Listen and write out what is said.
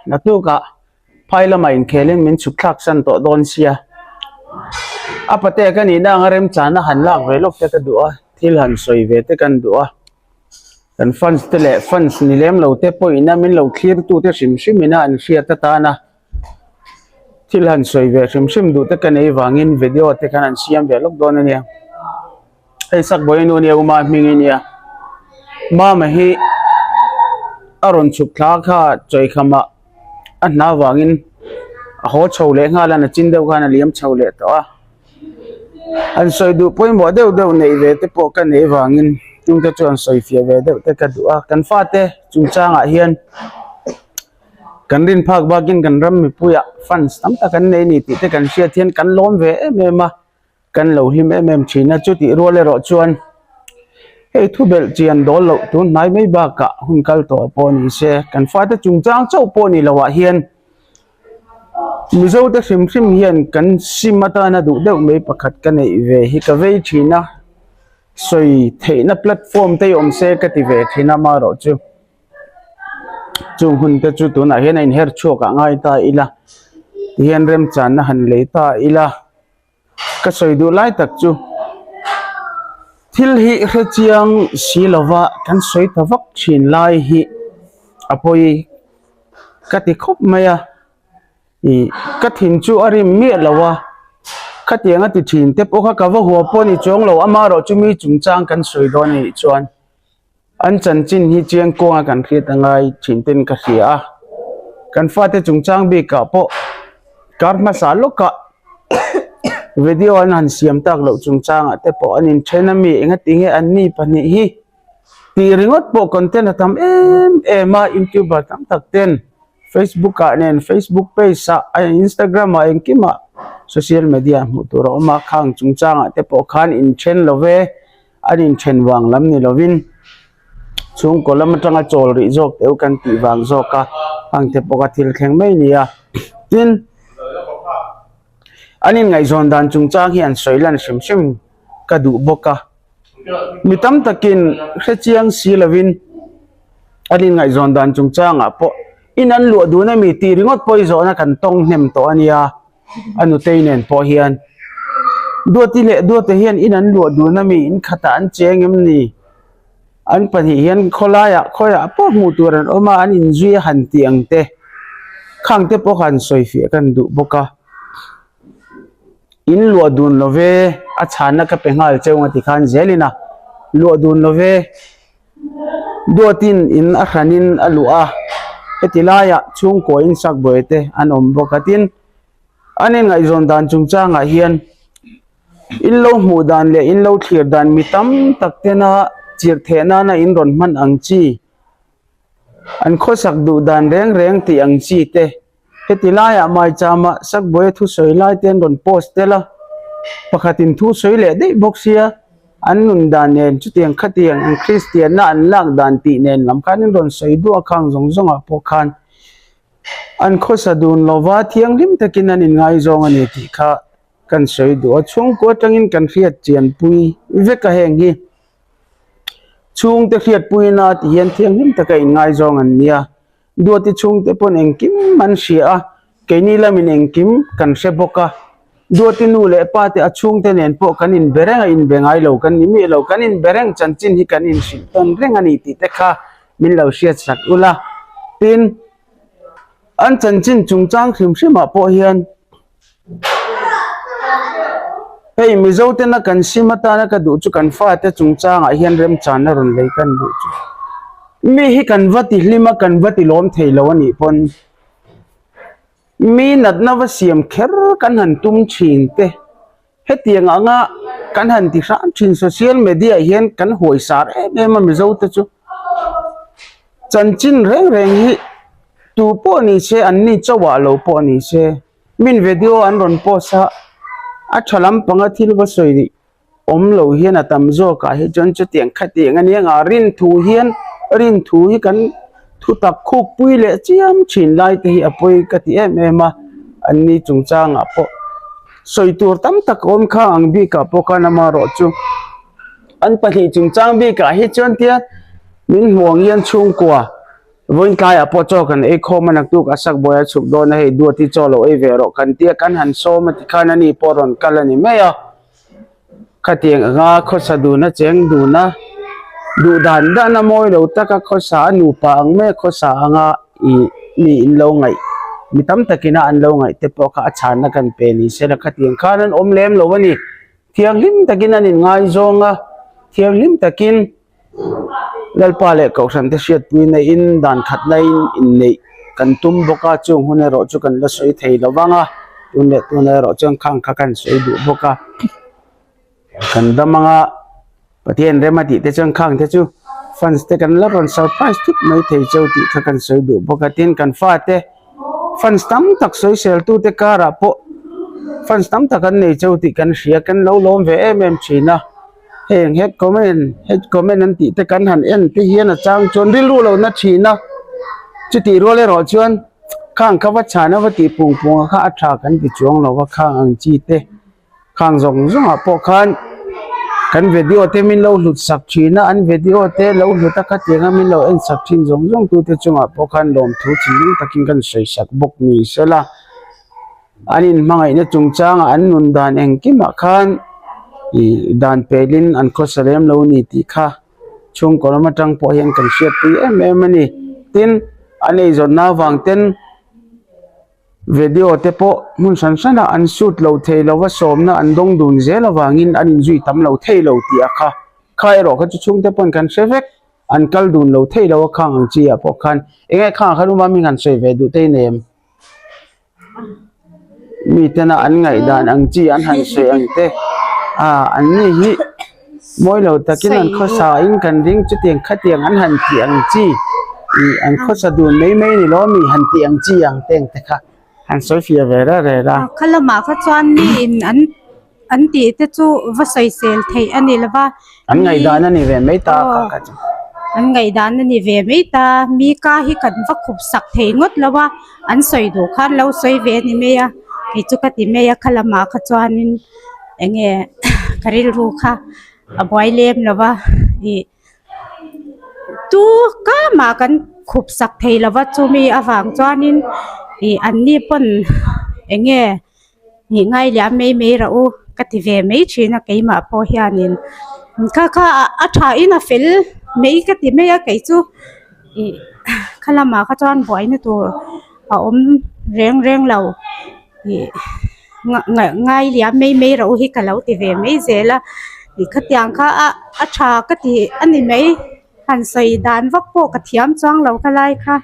Naktukah phai lamah inkhelin min chhuk thlak san tawh dawn sia. A pate ka nihna anga remchana han lak ve lawk te ka duh a, thil han sawi ve te kan duh a. Kan fans te leh fans ni lem lo te pawhin a min lo thlir tu te hrim hrim ina an hriat atana thil han sawi ve hrim hrim duh te ka nei vangin video te khan an siam ve lawk dawn a nia. Hei Sakbawi nu nia Uma hming i nia. Mama hi a rawn chhuk thla kha chawikhamah a hna vangin a haw chho leh nghal a nachin deuh khan a liam chho leh tawh a. An sawi duh pawimawh deuh deuh neih ve te pawh ka neih vangin chungte chuan sawi fiah ve deuh te ka duh a. Kan fate chungchangah hian kan rin phak bakin kan ram mipuiah fans tam tak an nei a ni tih te kan hriat hian kan lawm ve em em a. Kan lo hlim em em thin a, chutih rual erawh chuan hei thu belh chian dawl loh tun hnai mai bakah hun kal tawh pawh ni se, kan fate chungchang chauh pawh ni loh ah hian Mizote hrim hrim hian kan sim atana duh deuh mai pakhat ka neih ve hi ka vei thin a, sawi theihna platform te hi awm se ka ti ve thin a amaherawhchu chung hun te chu tunah hian a inher chhuak ah ngai ta ila tihian remchanna han lei ta ila. Ka sawi duh lai tak chu thil hi hre chiang si lova kan sawi ta vak thin lai hi a pawi ka ti khawp mai a ih ka thin chu a rim miah lo a khatiang a ti thin te pawh kha ka va hua pawh a ni chuang lo amaherawh chu mi chungchang kan sawi dawn a nih chuan. An chanchin hi chiang kawnga kan hriat a ngai thin ten ka hria a, kan fate chungchang bikah pawh kar hmasa lawkah video an han siam tak loh chungchangah te pawh an inthen a mi engati nge an ni pahnih hi tih ringawt pawh content a tam em em a youtuber tam tak ten facebook ah nen facebook page ah instagram ah engkimah social media hmuh tur a awm a khang chungchangah te pawh khan inthen lo ve. An inthen vang lam ni lovin chhungkaw lam atanga chawl rih zawk teuh kan tih vang zawk a ang te pawh kha thil thleng mai a ni a tin an inngaihzawn dan chungchang hi an sawi lan hrim hrim ka duh bawk a mi tam takin hre chiang si lovin an inngaihzawn dan chungchangah pawh in an luah dun a mi tih ringawt pawh i zawhna kan tawng hnem tawh a nia. A nutei nen pawh hian Duati leh Duate hian in an luah dun a mi in khatah an cheng em ni? An pahnih hian khawlaiah khawiah pawh hmuh tur an awm a, an inzui a han tih ang te khang te pawh kha an sawi fiah kan duh bawk a. In luah dun lo ve a chhanna ka pe nghal cheu nga tikhan zelin a luah dun lo ve. Duatin in a hranin a luh a, heti laiah chhungkaw in sakbawi te an awm bawk a tin an inngaihzawn dan chungchangah hian in lo hmuh dan leh in lo thlir dan mi tam tak tena chirh theh nana in rawn hman ang chi an khawsak duh dan reng reng tih ang chi te. Heti laiah Maichama Sakbuaia thusawi lai te an rawn post tel a, pakhatin thu sawi leh daih bawk sia, an nun dan nen chutiang khatiang an Kristianna an lak dan tih nen lam khan an rawn sawi duah khang zawng zawngah pawh khan an khawsa dun lova thianghlim takin an inngaizawng a ni tih kha kan sawi duh a, chhungkua atangin kan hriat chianpui vek a heng hi chhungte hriatpuina tih hian thianghlim taka inngaizawng an nia. Duati chhungte pawn engkim an hria a, keini lamin engkim kan hre bawk a. Duati nu leh pa te a chhungte nen pawh kan inbe reng a, inbe ngai lo kan ni miah lo, kan inbe reng chanchin hi kan inhrilh tawn reng a ni tih te kha min lo hriat sak ula. Tin, an chanchin chungchang hrim hrimah pawh hian Hei Mizo tena kan sim atana ka duh chu kan fate chungchangah hian remchanna rawn lei kan duh chu. Mi hi kan va ti hlim a kan va ti lawm thei lo a nih pawn mi natna va siam kher kan han tum thin te. Hetiang anga kan han ti hram thin social media ah hian kan huai sar em em a Mizo te chu. Chanchin reng reng hi tu pawh ni se an ni chauh ah lo pawh ni se. Min video an rawn post a, a tha lampanga thil va sawi awm lo hian a tam zawk ah hi chuan chutiang khatiang a nia nga rin thu hian rin thu hi kan thu tak khuk pui leh chiam thin lai te hi a pawi ka ti em em a, an ni chungchangah pawh sawi tur tam tak a awm kha ang bikah pawh khan amaherawhchu an pahnih chungchang bikah hi chuan tia min hmuh ang hian chhungkua. Vawiin tlaiah pawh chaw kan ei khawm a, naktuk a sak buai a chhuk dawn a, hei duat hi chaw lo ei ve rawh kan tia kan han sawm a tikhan ani pawh rawn kal a ni mai a. Khatiang anga khawsa dun a cheng dun a, duh dan dan a mawi lo tak a khawsa a nupa ang mai a khawsa anga ih mi in lo ngaih mi tam takin a an lo ngaih te pawh kha a chhanna kan pe ni se la khatiang khan an awm lem lo a ni. Thianghlim takin an inngaizawng a, thianghlim takin Lalpa leh Kohhran te hriatpui naihin dan khat laiin inneih kan tum bawk a, chung hun erawh chu kan la sawi thei lo vang a, tun leh tuna erawh chuan khang kha kan sawi duh bawk a, kan dam anga Pathian rem a tih te chuan khang te chu fans te kan la rawn surprise thut mai thei cheu tih kha kan sawi duh bawk a, tin kan fate fans tam tak sawisel tute karah pawh fans tam tak an nei cheu tih kan hria, kan lo lawm ve em em thin a. Heng hate comment hate comment an tih te kan han en te hian a chang chuan rilru lo na thin a, chutih rual erawh chuan khang kha va chhan a va tih pung pung a kha a tha kan ti chuang lo va khang ang chi te khang zawng zawng ah pawh khan kan video te min lo hlut sak thin a an video te lo hlut a khatiang a min lo en sak thin zawng zawng tu te chungah pawh khan lawmthu thinlung takin kan sawi sak bawk ni sela. An inhmangaihna chungchangah an nun dan engkimah khan ih dan pelin an khawsa lem lo ni tih kha chhungkaw lam atang pawh hian kan hriatpui em em a ni. Tin, an eizawnna avang ten video te pawh hmun hran hranah an shoot lo thei lo va, sawmna an dawng dun zel avangin an inzui tam lo thei lo tih a kha. Kha erawh kha chu chhungte pawn kan hre vek. An kal dun lo thei lo a khang ang chi ah pawh khan eng nge khang ah khan u mami han sawi ve duh te i nei em? Mi tena an ngaihdan ang chi an han sawi ang te ah an ni hi mawi lo takin an khawsa in kan ring chutiang khatiang an han tih ang chi ih an khawsa dun mai mai ni lo mi han tih ang chi ang te ang te kha han sawi fiah ve reng reng a. Kha lamah kha chuan mi in an An tih te chu va sawisel theih a ni lo va. An ngaihdan a ni ve mai ta kha kha chu. An ngaihdan a ni ve mai ta. Mi ka hi kan va khup sak thei ngawt lo a, an sawi duh khan lo sawi ve a ni mai a, kei chu ka ti mai a kha lamah kha chuanin eng nge ka rilru kha a buai lem lo va ih tu kamah kan khup sak thei lo va chumi avang chuanin ih an ni pawn eng nge. Nih ngai liam mai mai rah u ka ti ve mai thin a keimah pawh hianin kha kha a tha in a fel mai ka ti mai a kei chu ih kha lamah kha chuan buaina tur a awm reng reng lo ih ngai liam mai mai rah u hi ka lo ti ve mai zel a ih khatiang kha a a tha ka ti a ni mai han sawi dan vak pawh ka thiam chuang lo kha lai kha.